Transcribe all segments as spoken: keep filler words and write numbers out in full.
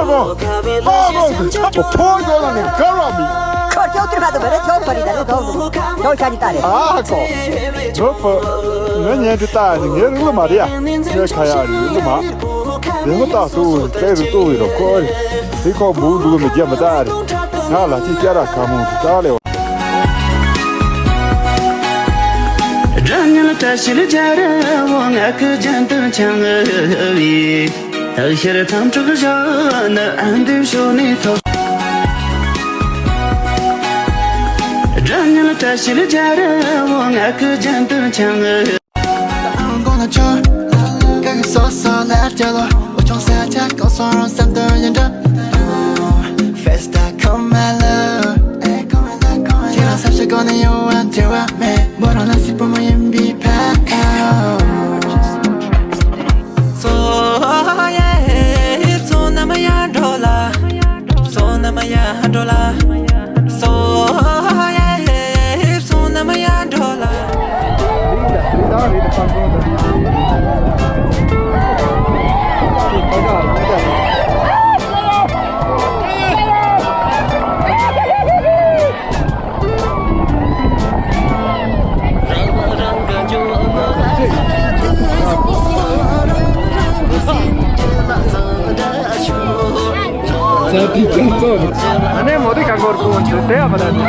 ཨ་ཁོ། ཨ་ཁོ། ཁོ་ཕོ་ཡོད་ན་ནི་དགའ་བ་མི། ཁོ་ཁྱོད་ཏུར་ཕ་ཏུ་བེ་རེ་ཁྱོད་ཕ་རི་ད་རེ་དོ། ཁྱོད་ཤ་ཉི་ད་རེ། ཨ་ཁོ། ཁྱོད་ཕོ། ང་ཉན་དུ་ལྟ་ནི་ངའི་རིགས་ལ་མ་རེད་ཡ། ངའི་ཁ་ཡ་རིགས་ལ་མ། དེ་མོ་ཏག་ཏུ་ཏེ་རུ་ཏུ་བི་རོ་ཁོ་རེ། དེ་ཁོ་འབུ་འདུག་མི་རྒྱ་མི་ད་རེ། ང་ལ་ཅི་སྐྱ་ར་ཁ་མོ་དུ་ད་ལེ། སྒྲ་སྙན་བཀྲ་ཤིས་རྒྱལ་རབས་ངག་གི་རྒྱན་དུ་འཆང་བའི། ཐུགས་ཤེར་ཐམ་ཕྲུག་བཞག་ནི་ཨ་འདེམས་ཞོ་ནས་ཐོབ། སྒྲ་སྙན་བཀྲ་ཤིས་རྒྱལ་རབས་ངག་གི་རྒྱན་དུ་འཆང་། I'm gonna try. Girl, you so, so loud, yellow. What you say, Jack? Go so on, something you do. First, I come, my love. Kira, such a gonna you want to want me. But I'm not sleeping, my M B pass. So, yeah, so now my dollar. So now my dollar. So, yeah, so now my dollar. ཚ་དུས་ཀྱང་ཚོགས། ཨ་ནེ་མོ་དེ་ག་འགོར་གོ་ཚུལ་དེ་ཡང་མ་ལ་ནི།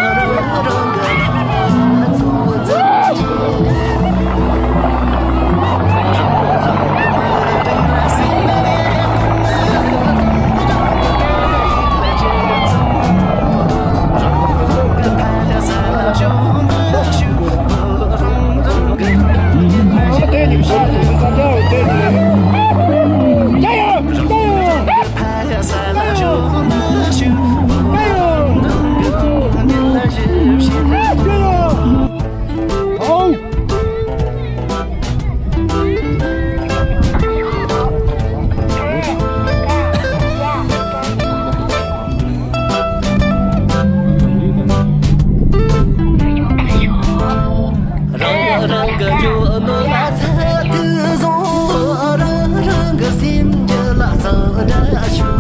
རང་རང་གི་རྒྱུ་ནོར་ལ་ཚད་དུ་བཟུང་། རང་རང་གི་སེམས་རྒྱུད་ལ་ཚང་འདྲ་ཞུ།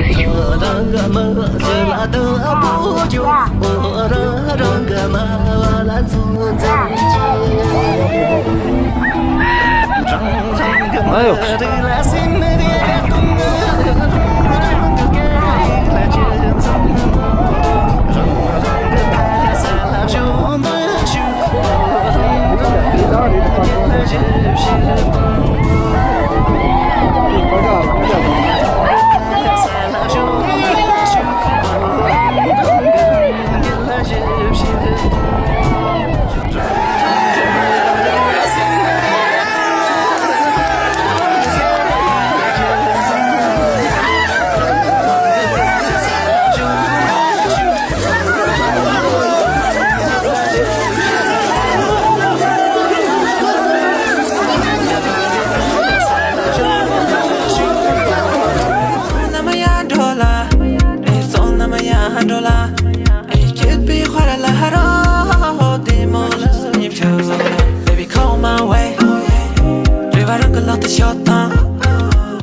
རང་རང་གི་མི་རྒྱུད་ལ་དུ་བོ་རྒྱུ། རང་རང་གི་མ་བ་ལ་ཚོད་འཛིན་བྱེད། Baby, come my way. River, look, look, the shot.